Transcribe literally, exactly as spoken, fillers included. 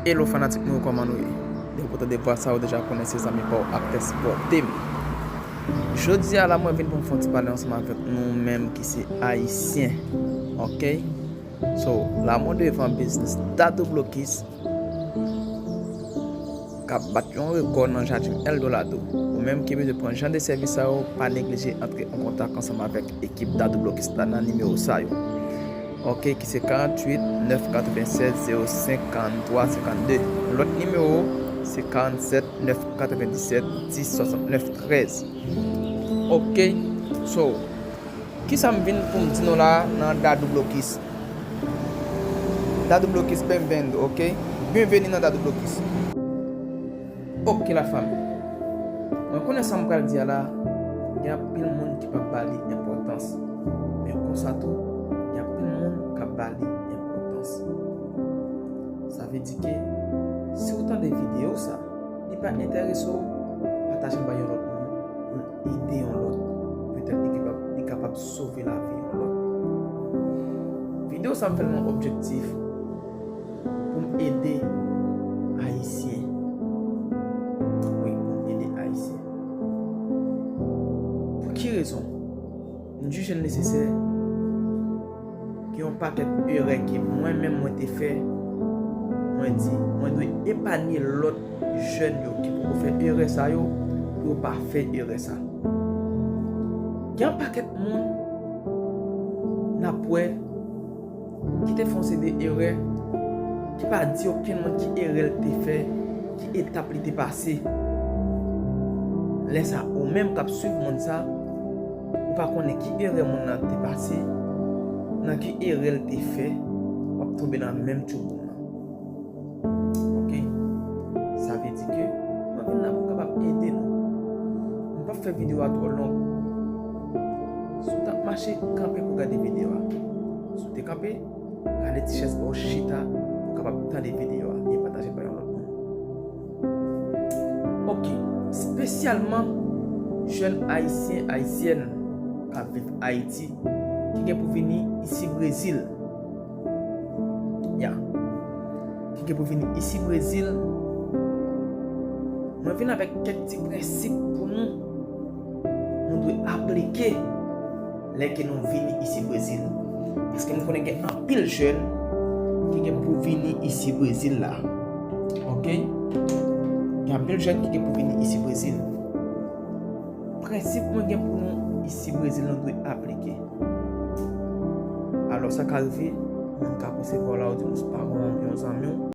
Hello fanatik nou, kòman nou ye? Depi w tande vwa sa, ou deja konnen se zanmi pa w Aktè Sipòte m. Jodi a la, mwen vin pou m fè yon ti pale ansanm avèk nou menm ki se Ayisyen. Ok? So, la mwen devan biznis Dadou Blokis k ap bat yon rekò nan Jardin Eldorado. Ou menm ki bezwen pran jan de sèvis sa yo, pa neglije antre an kontak ansanm avèk ekip Dadou Blokis la nan nimewo sa yo. Ok, ki se karanntuit nèf katrevennsèt zewo senk karanntwa senkannde. Lòt nimewo se karannsèt nèf katrevendisèt dis swasannnèf trèz. Ok, so, kisa m vin pou m di nou la nan Dadou Blokis? Dadou Blokis, benvendo, ok? Byenveni nan Dadou Blokis. Ok, lafanmi. Mwen konnen sa m pral di a la, gen anpil moun ki p ap ba li enpòtans. Men konsa tou, gen anpil moun k ap ba li enpòtans. Sa vle di ke si w tande videyo sa, li pa enterese w, pataje l bay yon lòt moun pou l ede yon lòt. Petèt li kapab, li kapab sove lavi yon lòt. Videyo sa m fè l nan objektif pou m ede Ayisyen. Wi, pou m ede Ayisyen. Pou ki rezon? M jije l nesesè gen yon pakèt erè ke mwen menm mwen te fè. Mwen di, mwen dwe epanye lòt jèn yo ki poko fè erè sa yo, pou yo pa fè erè sa. Gen yon pakèt moun n ap wè ki te fè yon seri de erè, ki pa di okenn moun ki erè l te fè, ki etap li te pase. Lè sa, ou menm k ap swiv moun sa, ou pa konnen ki erè moun nan te pase, nan ki erè l te fè, w ap tonbe nan menm tchouboum nan. Ok? Sa vle di ke mwen vin la pou m kapab ede nou. M p ap fè videyo a twò long. Si w t ap mache, kanpe pou gade videyo a. Si w te kanpe, gade ti chèz ba w chita pou w kapab tande videyo a e pataje bay yon lòt moun. Ok, espesyalman jèn Ayisyen, Ayisyèn k ap viv Ayiti, ki gen pou vini isi Brezil. Ya. Ki gen pou vini isi Brezil. Mwen vin avèk kèk ti prensip pou nou, nou dwe aplike lè ke nou vini isi Brezil. Paske m konnen gen anpil jèn ki gen pou vini isi Brezil la. Ok? Gen anpil jèn ki gen pou vini isi Brezil. Prensip mwen gen pou nou isi Brezil, nou dwe aplike. Alò, sa ka rive, moun ka resevwa w la, ou di moun pa yon, yon zanmi w.